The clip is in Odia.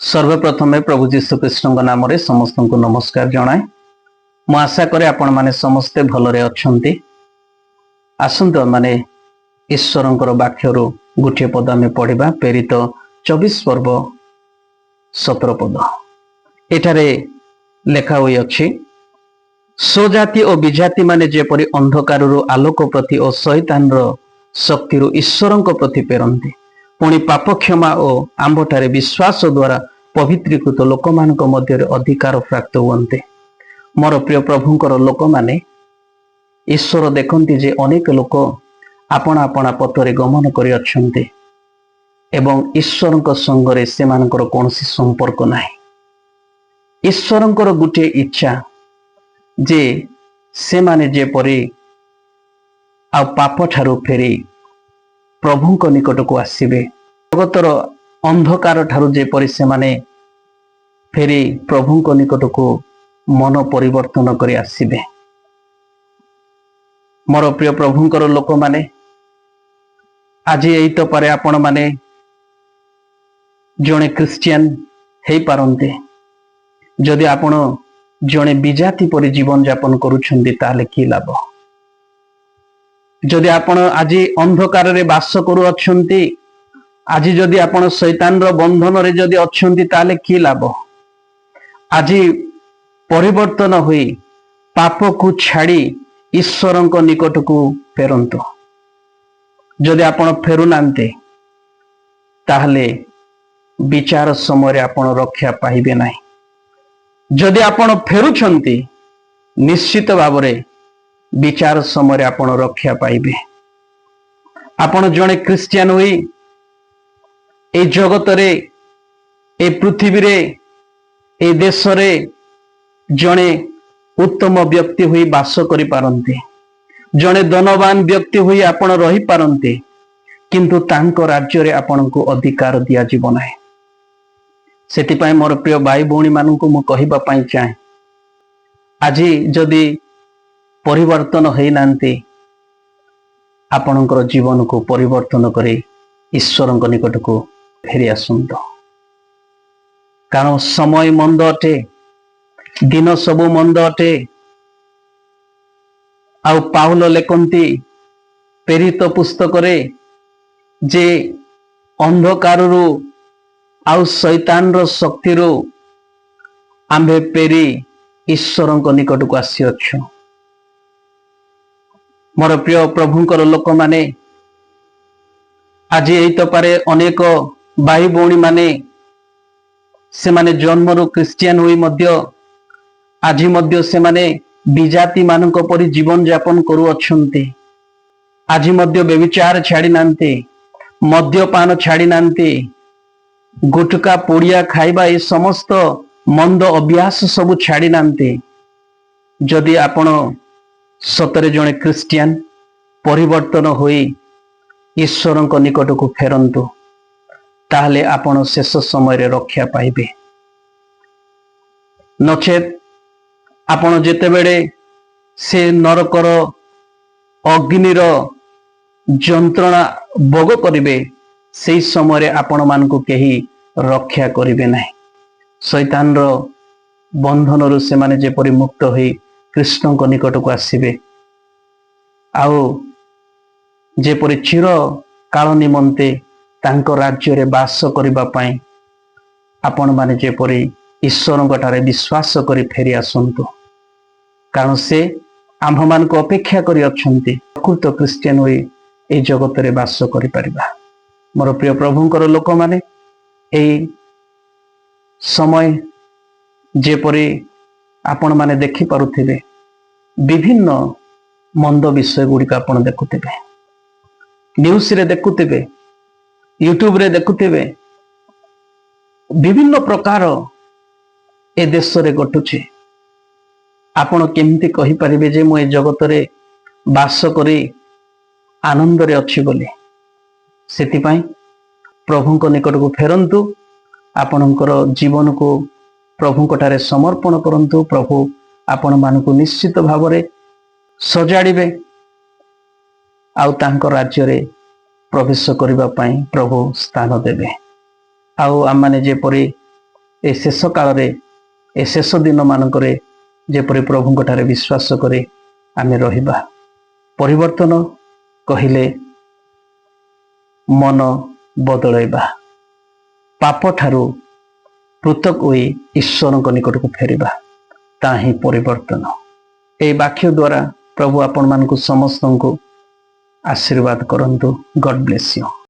ସର୍ବପ୍ରଥମେ ପ୍ରଭୁ ଯୀଶୁ ଖ୍ରୀଷ୍ଟଙ୍କ ନାମରେ ସମସ୍ତଙ୍କୁ ନମସ୍କାର ଜଣାଏ। ମୁଁ ଆଶା କରେ ଆପଣମାନେ ସମସ୍ତେ ଭଲରେ ଅଛନ୍ତି। ଆସନ୍ତୁ, ମାନେ ଈଶ୍ୱରଙ୍କର ବାକ୍ୟରୁ ଗୋଟିଏ ପଦ ଆମେ ପଢିବା। ପ୍ରେରିତ 24 ପର୍ବ 17 ପଦ। ଏଠାରେ ଲେଖା ହୋଇଅଛି, ସ୍ୱଜାତି ଓ ବିଜାତି ମାନେ ଯେପରି ଅନ୍ଧକାରରୁ ଆଲୋକ ପ୍ରତି ଓ ଶୈତାନର ଶକ୍ତିରୁ ଈଶ୍ୱରଙ୍କ ପ୍ରତି ଫେରନ୍ତି, ପୁଣି ପାପ କ୍ଷମା ଓ ଆମ୍ଭଠାରେ ବିଶ୍ୱାସ ଦ୍ୱାରା ପବିତ୍ରୀକୃତ ଲୋକମାନଙ୍କ ମଧ୍ୟରେ ଅଧିକାର ପ୍ରାପ୍ତ ହୁଅନ୍ତେ। ମୋର ପ୍ରିୟ ପ୍ରଭୁଙ୍କର ଲୋକମାନେ, ଈଶ୍ୱର ଦେଖନ୍ତି ଯେ ଅନେକ ଲୋକ ଆପଣା ଆପଣା ପଥରେ ଗମନ କରିଅଛନ୍ତି ଏବଂ ଈଶ୍ୱରଙ୍କ ସଙ୍ଗରେ ସେମାନଙ୍କର କୌଣସି ସମ୍ପର୍କ ନାହିଁ। ଈଶ୍ୱରଙ୍କର ଗୋଟିଏ ଇଚ୍ଛା ଯେ ସେମାନେ ଯେପରି ଆଉ ପାପ ଠାରୁ ଫେରି ପ୍ରଭୁଙ୍କ ନିକଟକୁ ଆସିବେ, ଜଗତର ଅନ୍ଧକାର ଠାରୁ ଯେପରି ସେମାନେ ଫେରି ପ୍ରଭୁଙ୍କ ନିକଟକୁ ମନ ପରିବର୍ତ୍ତନ କରି ଆସିବେ। ମୋର ପ୍ରିୟ ପ୍ରଭୁଙ୍କର ଲୋକମାନେ, ଆଜି ଏଇ ତ ପାରେ ଆପଣମାନେ ଜଣେ ଖ୍ରୀଷ୍ଟିଆନ ହେଇପାରନ୍ତି। ଯଦି ଆପଣ ଜଣେ ବିଜାତି ପରି ଜୀବନ ଯାପନ କରୁଛନ୍ତି, ତାହେଲେ କି ଲାଭ? ଯଦି ଆପଣ ଆଜି ଅନ୍ଧକାରରେ ବାସ କରୁଅଛନ୍ତି, ଆଜି ଯଦି ଆପଣ ଶୈତାନର ବନ୍ଧନରେ ଯଦି ଅଛନ୍ତି, ତାହେଲେ କି ଲାଭ? ଆଜି ପରିବର୍ତ୍ତନ ହୋଇ ପାପକୁ ଛାଡ଼ି ଈଶ୍ୱରଙ୍କ ନିକଟକୁ ଫେରନ୍ତୁ। ଯଦି ଆପଣ ଫେରୁନାହାନ୍ତି, ତାହେଲେ ବିଚାର ସମୟରେ ଆପଣ ରକ୍ଷା ପାଇବେ ନାହିଁ। ଯଦି ଆପଣ ଫେରୁଛନ୍ତି, ନିଶ୍ଚିତ ଭାବରେ ବିଚାର ସମୟରେ ଆପଣ ରକ୍ଷା ପାଇବେ। ଆପଣ ଜଣେ ଖ୍ରୀଷ୍ଟିଆନ ହୋଇ ଏଇ ଜଗତରେ, ଏ ପୃଥିବୀରେ, ଏ ଦେଶରେ ଜଣେ ଉତ୍ତମ ବ୍ୟକ୍ତି ହୋଇ ବାସ କରିପାରନ୍ତି, ଜଣେ ଧନବାନ ବ୍ୟକ୍ତି ହୋଇ ଆପଣ ରହିପାରନ୍ତି, କିନ୍ତୁ ତାଙ୍କ ରାଜ୍ୟରେ ଆପଣଙ୍କୁ ଅଧିକାର ଦିଆଯିବ ନାହିଁ। ସେଥିପାଇଁ ମୋର ପ୍ରିୟ ଭାଇ ଭଉଣୀ ମାନଙ୍କୁ ମୁଁ କହିବା ପାଇଁ ଚାହେଁ, ଆଜି ଯଦି ପରିବର୍ତ୍ତନ ହେଇନାହାନ୍ତି, ଆପଣଙ୍କର ଜୀବନକୁ ପରିବର୍ତ୍ତନ କରି ଈଶ୍ୱରଙ୍କ ନିକଟକୁ ଫେରି ଆସନ୍ତୁ। କାରଣ ସମୟ ମନ୍ଦ ଅଟେ, ଦିନ ସବୁ ମନ୍ଦ ଅଟେ। ଆଉ ପାଉଲ ଲେଖନ୍ତି ପ୍ରେରିତ ପୁସ୍ତକରେ ଯେ ଅନ୍ଧକାରରୁ ଆଉ ଶୈତାନର ଶକ୍ତିରୁ ଆମ୍ଭେ ଫେରି ଈଶ୍ୱରଙ୍କ ନିକଟକୁ ଆସିଅଛୁ। ମୋର ପ୍ରିୟ ପ୍ରଭୁଙ୍କର ଲୋକମାନେ, ଆଜି ଏଇ ତପାରେ ଅନେକ ଭାଇ ଭଉଣୀ ମାନେ ସେମାନେ ଜନ୍ମରୁ ଖ୍ରୀଷ୍ଟିଆନ ହୋଇ ମଧ୍ୟ ଆଜି ମଧ୍ୟ ସେମାନେ ବିଜାତି ମାନଙ୍କ ପରି ଜୀବନ ଯାପନ କରୁଅଛନ୍ତି। ଆଜି ମଧ୍ୟ ବ୍ୟଭିଚାର ଛାଡି ନାହାନ୍ତି, ମଦ୍ୟପାନ ଛାଡି ନାହାନ୍ତି, ଗୁଟକା ପୁଡିଆ ଖାଇବା ଏ ସମସ୍ତ ମନ୍ଦ ଅଭ୍ୟାସ ସବୁ ଛାଡି ନାହାନ୍ତି। ଯଦି ଆପଣ ସତରେ ଜଣେ ଖ୍ରୀଷ୍ଟିଆନ, ପରିବର୍ତ୍ତନ ହୋଇ ଈଶ୍ୱରଙ୍କ ନିକଟକୁ ଫେରନ୍ତୁ, ତାହେଲେ ଆପଣ ଶେଷ ସମୟରେ ରକ୍ଷା ପାଇବେ। ନଚେତ୍ ଆପଣ ଯେତେବେଳେ ସେ ନରକର ଅଗ୍ନିର ଯନ୍ତ୍ରଣା ଭୋଗ କରିବେ, ସେଇ ସମୟରେ ଆପଣମାନଙ୍କୁ କେହି ରକ୍ଷା କରିବେ ନାହିଁ। ଶୈତାନର ବନ୍ଧନରୁ ସେମାନେ ଯେପରି ମୁକ୍ତ ହୋଇ କୃଷ୍ଣଙ୍କ ନିକଟକୁ ଆସିବେ ଆଉ ଯେପରି ଚିର କାଳ ନିମନ୍ତେ ତାଙ୍କ ରାଜ୍ୟରେ ବାସ କରିବା ପାଇଁ ଆପଣମାନେ ଯେପରି ଈଶ୍ୱରଙ୍କ ଠାରେ ବିଶ୍ୱାସ କରି ଫେରି ଆସନ୍ତୁ। କାରଣ ସେ ଆମ୍ଭମାନଙ୍କୁ ଅପେକ୍ଷା କରି ଅଛନ୍ତି, ପ୍ରକୃତ ଖ୍ରୀଷ୍ଟିଆନ ହୋଇ ଏଇ ଜଗତରେ ବାସ କରିପାରିବା। ମୋର ପ୍ରିୟ ପ୍ରଭୁଙ୍କର ଲୋକମାନେ, ଏଇ ସମୟ ଯେପରି ଆପଣମାନେ ଦେଖିପାରୁଥିବେ, ବିଭିନ୍ନ ମନ୍ଦ ବିଷୟ ଗୁଡ଼ିକ ଆପଣ ଦେଖୁଥିବେ, ନ୍ୟୁଜରେ ଦେଖୁଥିବେ, ୟୁଟ୍ୟୁବରେ ଦେଖୁଥିବେ, ବିଭିନ୍ନ ପ୍ରକାର ଏ ଦେଶରେ ଘଟୁଛି। ଆପଣ କେମିତି କହିପାରିବେ ଯେ ମୁଁ ଏ ଜଗତରେ ବାସ କରି ଆନନ୍ଦରେ ଅଛି ବୋଲି? ସେଥିପାଇଁ ପ୍ରଭୁଙ୍କ ନିକଟକୁ ଫେରନ୍ତୁ, ଆପଣଙ୍କର ଜୀବନକୁ ପ୍ରଭୁଙ୍କ ଠାରେ ସମର୍ପଣ କରନ୍ତୁ। ପ୍ରଭୁ ଆପଣମାନଙ୍କୁ ନିଶ୍ଚିତ ଭାବରେ ସଜାଡ଼ିବେ ଆଉ ତାଙ୍କ ରାଜ୍ୟରେ ପ୍ରବେଶ କରିବା ପାଇଁ ପ୍ରଭୁ ସ୍ଥାନ ଦେବେ। ଆଉ ଆମମାନେ ଯେପରି ଏ ଶେଷ କାଳରେ, ଏ ଶେଷ ଦିନମାନଙ୍କରେ ଯେପରି ପ୍ରଭୁଙ୍କ ଠାରେ ବିଶ୍ୱାସ କରି ଆମେ ରହିବା। ପରିବର୍ତ୍ତନ କହିଲେ ମନ ବଦଳାଇବା, ପାପ ଠାରୁ ପୃଥକ ହୋଇ ଈଶ୍ୱରଙ୍କ ନିକଟକୁ ଫେରିବା, ତାହା ହିଁ ପରିବର୍ତ୍ତନ। ଏହି ବାକ୍ୟ ଦ୍ୱାରା ପ୍ରଭୁ ଆପଣମାନଙ୍କୁ ସମସ୍ତଙ୍କୁ ଆଶୀର୍ବାଦ କରନ୍ତୁ। God bless you.